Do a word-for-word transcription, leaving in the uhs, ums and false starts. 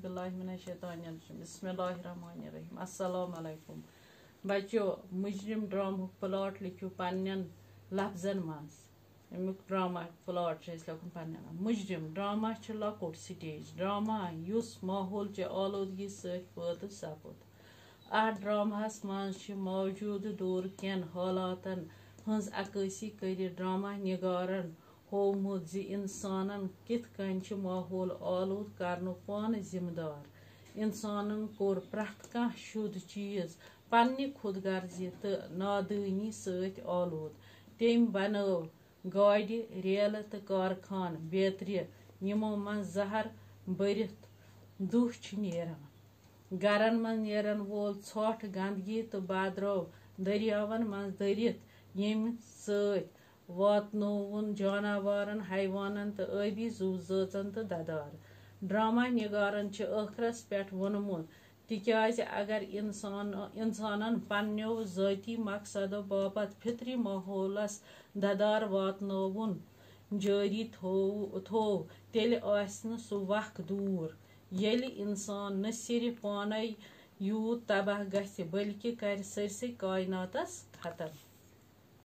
اللہ من الشیطان الرجیم۔ بسم اللہ الرحمن الرحیم۔ السلام علیکم بچو، مجرم ڈرامہُک پلاٹ لیکھِو پننٮ۪ن لفظن منٛز۔ اَمیُک ڈرامہ پلاٹ چھُ اَسہِ لیکھُن پننٮ۪ن۔ مجرم ڈرامہ چھُ لۄکُٹ سٹیج ڈرامہ، یُس ماحول چہِ آلودگی سۭتۍ پٲدٕ سپُد۔ اتھ ڈرامہس منٛز چھِ موجودٕ دور کٮ۪ن حالاتن ہٕنٛز عکٲسی کٔرِتھ ڈرامہ نگارن ہوومُت زِ انسانن کِتھ کٔنۍ چھِ ماحول آلود کرنُک پانہٕ ذمہٕ دار۔ انسانن کوٚر پرٛٮ۪تھ کانٛہہ شُد چیٖز پننہِ خود غرضی تہٕ نادٲنی سۭتۍ آلود۔ تٔمۍ بنٲو گاڑِ، ریلہٕ تہٕ کارخانہٕ بیترِ، یِمو منٛز زہر بٔرِتھ دُہ چھِ نیران۔ گرن منٛز نیرن وول ژھۄٹھ، گندگی تہٕ بادرو دٔریاون منٛز دٔرِتھ، ییٚمہِ سۭتۍ واتنووُن جاناوارن، حیوانن تہٕ ٲبی زُو زٲژن تہٕ ددار۔ ڈرامہ نگارن چھِ ٲخرس پٮ۪ٹھ ووٚنمُت، تِکیازِ اگر انسان، انسانن پننیو ذٲتی مقصدو باپتھ فطری ماحولس ددار واتنووُن جٲری تھوو، تھوو، تیٚلہِ آسہِ نہٕ سُہ وق دوٗر، ییٚلہِ انسان نہ صرف پانے یوٗت تباہ گژھِ، بلکہِ کرِ سٲرسٕے کائناتس ختم۔